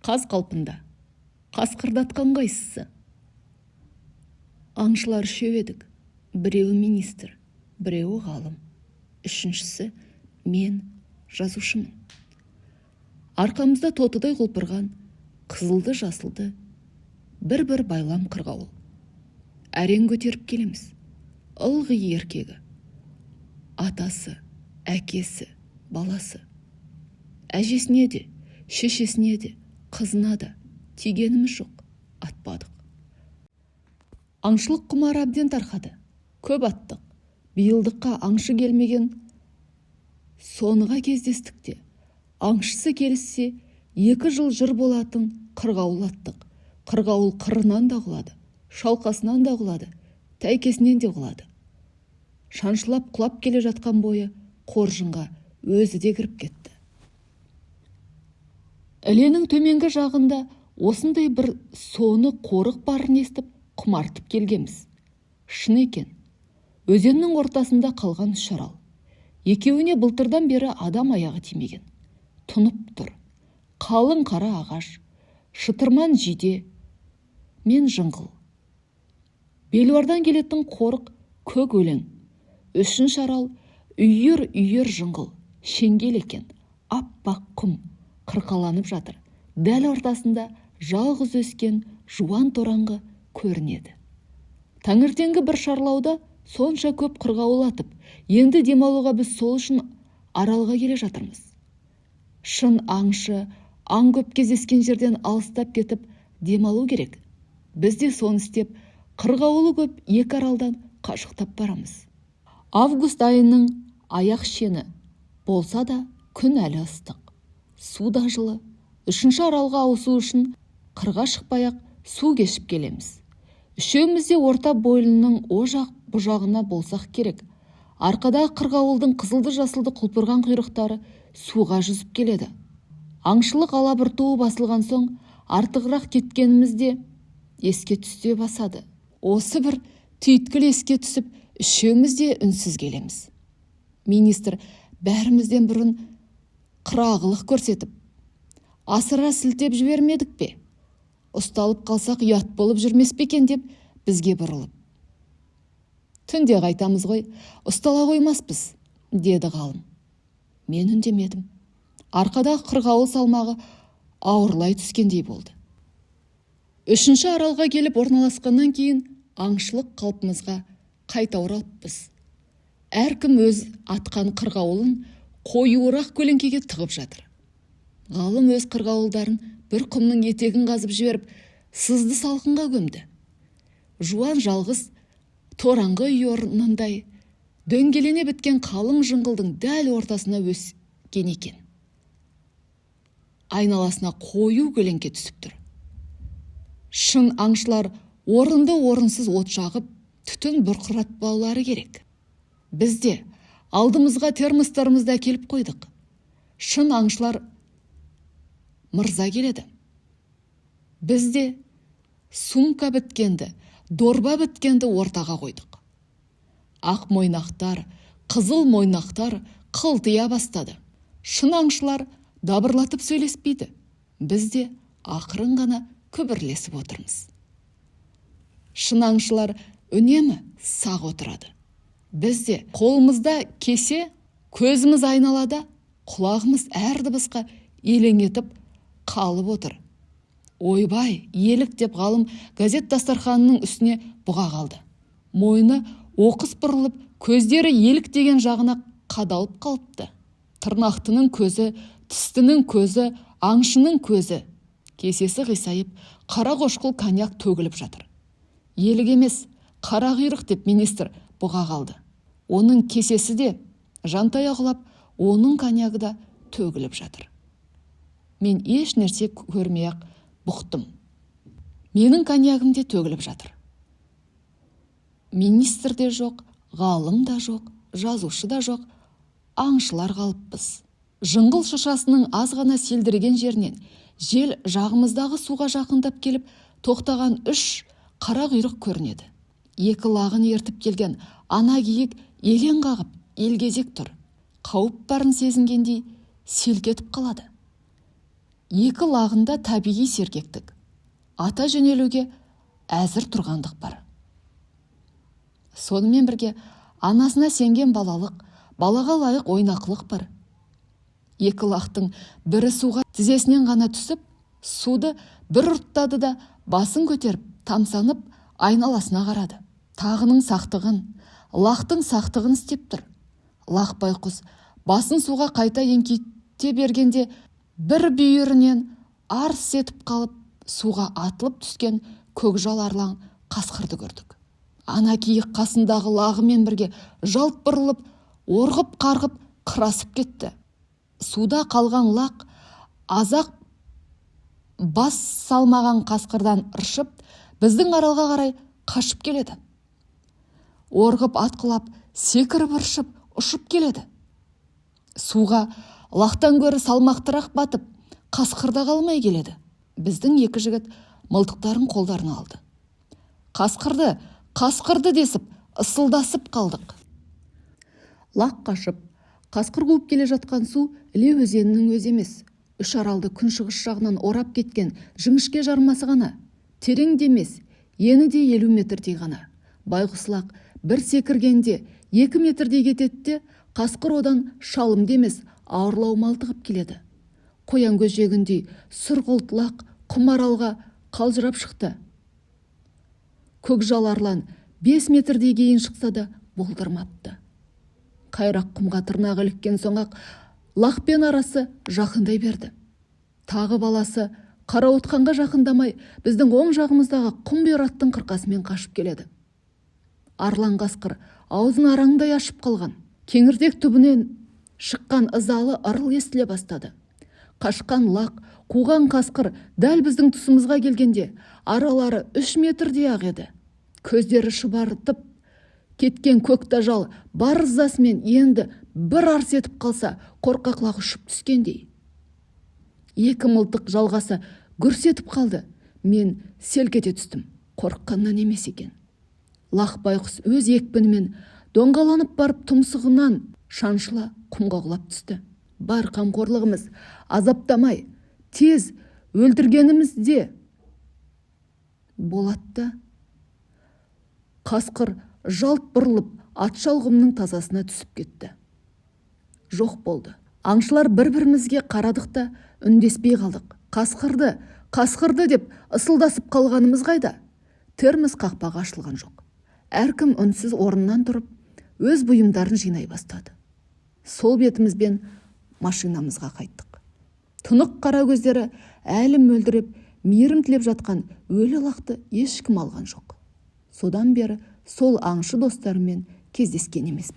Қаз қалпында. Қасқырды атқан қайсысы? Аңшылар үшеу едік. Біреуі министр, біреуі ғалым, үшіншісі мен, жазушымын. Арқамызда тотыдай құлпырған қызылды, жасылды бір-бір байлам қырғауыл. Әрең көтеріп келеміз. Ылғи еркегі. Атасы, әкесі, баласы. Әжесіне де, шешесіне де, қызына да тигеніміз жоқ, атпадық. Аңшылық құмары әбден тарқады. Көп аттық. Биылдыққа аңшы келмеген соныға кездестік те, аңшысы келіссе, 2 жыл жыр болатын қырғауыл аттық. Қырғауыл қырынан да құлады, шалқасынан да құлады, тәйкесінен де құлады. Шаншылап құлап келе жатқан бойы қоржынға өзі де кіріп кетті. Іленің төменгі жағында осындай бір соны қорық барын естіп, құмартып келгенбіз. Шын екен. Өзеннің ортасында қалған үш арал. Екеуіне былтырдан бері адам аяғы тимеген. Тұнып тұр. Қалың қара ағаш, шытырман жиде мен жыңғыл. Белуардан келетін қорық көк өлең. Үшінші арал үйір-үйір жыңғыл, шеңгел екен, аппақ құм қырқаланып жатыр. Дәл ортасында жалғыз өскен жуан тораңғы көрінеді. Таңертеңгі бір шарлауда сонша көп қырғауыл атып, енді демалуға біз сол үшін аралға келе жатырмыз. Шын аңшы аң көп кездескен жерден алыстап кетіп демалу керек. Біз де соны істеп, қырғауылы көп екі аралдан қашықтап барамыз. Август айының аяқ шені болса да, күн әлі ыстық. Су да жылы. Үшінші аралға ауысу үшін қырға шықпай-ақ су кешіп келеміз. Үшеуміз де орта бойлының о жақ бұ жағына болсақ керек. Арқадағы қырғауылдың қызылды-жасылды құлпырған құйрықтары суға жүзіп келеді. Аңшылық алабұртуы басылған соң артығырақ кеткеніміз де еске түсе басады. Осы бір түйткіл еске түсіп, үшеуміз де үнсіз келеміз. Министр бәрімізден бұрын қырағылық көрсетіп, асыра сілтеп жібермедік пе? Ұсталып қалсақ, ұят болып жүрмес пе екен деп бізге бұрылып: «Түнде қайтамыз ғой, ұстала қоймаспыз», – деді ғалым. Мен үндемедім. Арқадағы қырғауыл салмағы ауырлай түскендей болды. Үшінші аралға келіп орналасқаннан кейін аңшылық қалпымызға қайта оралыппыз. Әркім өз атқан қырғауылын қоюырақ көлеңкеге тығып жатыр. Ғалым өз қырғауылдарын бір құмның етегін қазып жіберіп, сызды салқынға көмді. Жуан жалғыз тораңғы үй орнындай дөңгелене біткен қалың жыңғылдың дәл ортасына өскен екен. Айналасына қою көлеңке түсіп тұр. Шын аңшылар орынды орынсыз от жағып, түтін бұрқыратпаулары керек. Біз де алдымызға термостарымызды әкеліп қойдық. Шын аңшылар мырза келеді. Біз де сумка біткенді, дорба біткенді ортаға қойдық. Ақ мойнақтар, қызыл мойнақтар қылтия бастады. Шын аңшылар дабырлатып сөйлеспейді. Біз де ақырын ғана күбірлесіп отырмыз. Шын аңшылар үнемі сақ отырады. Біз де қолымызда кесе, көзіміз айналада, құлағымыз әр дыбысқа елең етіп қалып отыр. «Ойбай, елік!» – деп ғалым газет дастарханының үстіне бұға қалды. Мойны оқыс бұрылып, көздері елік деген жағына қадалып қалыпты. Тырнақтының көзі, тістінің көзі, аңшының көзі. Кесесі қисайып, қара қошқыл коньяк төгіліп жатыр. «Елік емес, қара құйрық!» – деп министр бұға қалды. Оның кесесі де жантая құлап, оның коньягы да төгіліп жатыр. Мен еш нәрсе көрмей-ақ бұқтым. Менің коньягым де төгіліп жатыр. Министр де жоқ, ғалым да жоқ, жазушы да жоқ, аңшылар қалыппыз. Жыңғыл шыршасының аз ғана селдіреген жерінен жел жағымыздағы суға жақындап келіп тоқтаған үш қара құйрық көрінеді. Екі лағын ертіп келген ана киік елең қағып, елгезек тұр. Қауіп барын сезінгендей селк етіп қалады. Екі лағында табиғи сергектік, ата жөнелуге әзір тұрғандық бар. Сонымен бірге анасына сенген балалық, балаға лайық ойнақылық бар. Екі лақтың бірі суға тізесінен ғана түсіп, суды бір ұрттады да, басын көтеріп, тамсанып айналасына қарады. Тағының сақтығын, лақтың сақтығын істеп тұр. Лақ байқұс басын суға қайта еңкейте бергенде, бір бүйірінен арс етіп қалып, суға атылып түскен көкжал арлан қасқырды көрдік. Ана киік қасындағы лағымен бірге жалт бұрылып, орғып қарғып қырасып кетті. Суда қалған лақ азақ бас салмаған қасқырдан ыршып, біздің аралға қарай қашып келеді. Орғып атқылап, секіріп ыршып, ұшып келеді. Суға лақтан гөрі салмақтырақ батып, қасқырда қалмай келеді. Біздің екі жігіт мылтықтарын қолдарына алды. Қасқырды, қасқырды десіп, ысылдасып қалдық. Лақ қашып, қасқыр қуып келе жатқан су Іле өзенінің өзі емес, үш аралды күншығыс жағынан орап кеткен жіңішке жармасы ғана. Терең де емес, ені де 50 метрдей ғана. Байғұс лақ бір секіргенде 2 метрдей кетеді де, қасқыр одан шалымды емес, ауырлау малтығып келеді. Қоян көжегіндей сұрғылт лақ құм аралға қалжырап шықты. Көкжал арлан 5 метрдей кейін шықса да болдырмапты. Қайрақ құмға тырнағы іліккен соң-ақ лақпен арасы жақындай берді. Тағы баласы қарауытқанға жақындамай, біздің оң жағымыздағы құм бұйраттың қырқасымен қашып келеді. Арлан қасқыр аузын араңдай ашып қалған. Кеңірдек түбінен шыққан ызалы ырыл естіле бастады. Қашқан лақ, қуған қасқыр дәл біздің тұсымызға келгенде аралары 3 метрдей-ақ еді. Көздері шұбартып кеткен көк тажал бар ызасымен енді бір арс етіп қалса, қорқақ лақ ұшып түскендей. Екі мылтық жалғаса гүрс етіп қалды. Мен селк ете түстім. Қорыққаннан емес екен. Лақ байғұс өз екпінімен доңғаланып барып, тұмсығынан шаншыла құмға құлап түсті. Бар қамқорлығымыз азаптамай, тез өлтіргенімізде болады да, қасқыр жалт бұрылып, атшал құмның тазасына түсіп кетті. Жоқ болды. Аңшылар бір-бірімізге қарадық та, үндеспей қалдық. Қасқырды, қасқырды деп ысылдасып қалғанымыз қайда? Термос қақпағы ашылған жоқ. Әркім үнсіз орнынан тұрып, өз бұйымдарын жинай бастады. Сол бетімізбен машинамызға қайттық. Тұнық қара көздері әлі мөлдіреп, мейірім тілеп жатқан өлі лақты ешкім алған жоқ. Содан бері сол аңшы достарыммен кездескен емеспін.